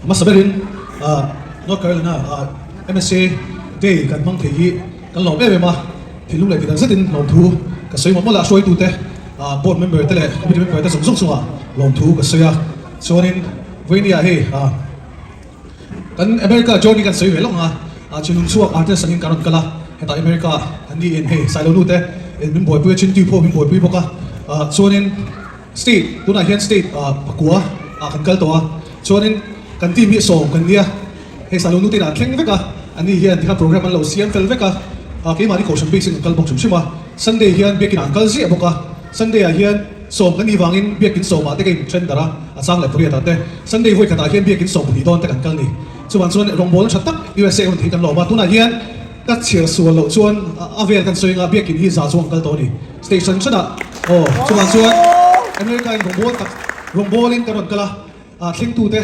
Hmasa berin North Carolina MSA Day kan hmang thei hi kan lawm em em a, thinlung leh tihdan zetin lawmthu ka sawi mawlh mawlh a, hruaitute board member te leh committee member te zawng zawng chungah lawmthu ka sawi a. Chuanin vawinia hei kan America journey kan sawi ve lawk ang a, thinlung chhuak artist angin kan rawn kal a, hetah America an niin hei Sailonu te min buaipui a, Chintu pawh min buaipui bawk a, chuanin State, tunah hian state pakua ah kan kal tawh a, chuanin kan team hi sawm kan nia, hei Salonu te inah an thleng vek a, ani hian tikhan program an lo siam fel vek a, keimahni kohhran base in kan kal bawk hrim hrim a, Sunday hian biakin ah an kal ziah bawk a, Sunday ah hian sawm kan nih vangin biakin sawmah te ka in then darh a, a chang leh pariat ah te, Sunday vawi khatah hian biakin sawm pahnih dawn te kan kal ni, chuvang chuan rawngbawlna tha tak USA rawn thei kan lawm a, tunah hian ka chhiar sual loh chuan a vel kan sawi anga biakin hi za chuang kal tawh a ni. Station hranah aw chuvang chuan America in rawngbawl tak rawngbawlin kan rawn kal a, ah thlengtute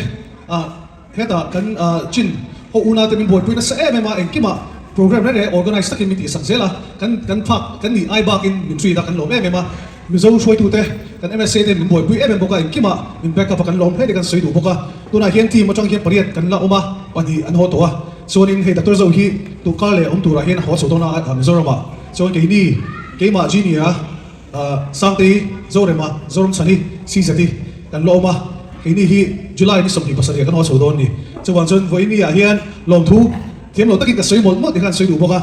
ah hetah kan ah chin ho unate min buaipui nasa em em a, engkimah program reng reng organize takin min tihsak zel a, kan kan phak kan nih ai bakin min treat a kan lawm em em a, Mizo hruaitute kan MSA te min buaipui em em bawk a, engkimah min back up a kan lawm hle tih kan sawi duh bawk a, tunah hian team atang hian pariat kan la awm a, pahnih an haw tawh a, chuanin hei Doctor Zo hi tukar leh awm turah hian a haw chho dawn a Mizoramah. Chuan keini, keimah Genie-a, Sangtei, Zorema, Zoramchhani, CZ-i kan la awm a, keini hi July ni 27 kan haw chho dawn ni. Chuvang chuan vawiini ah hian lawmthu thiam lo takin ka sawi mawlh mawlh tih kha an sawi duh bawk a.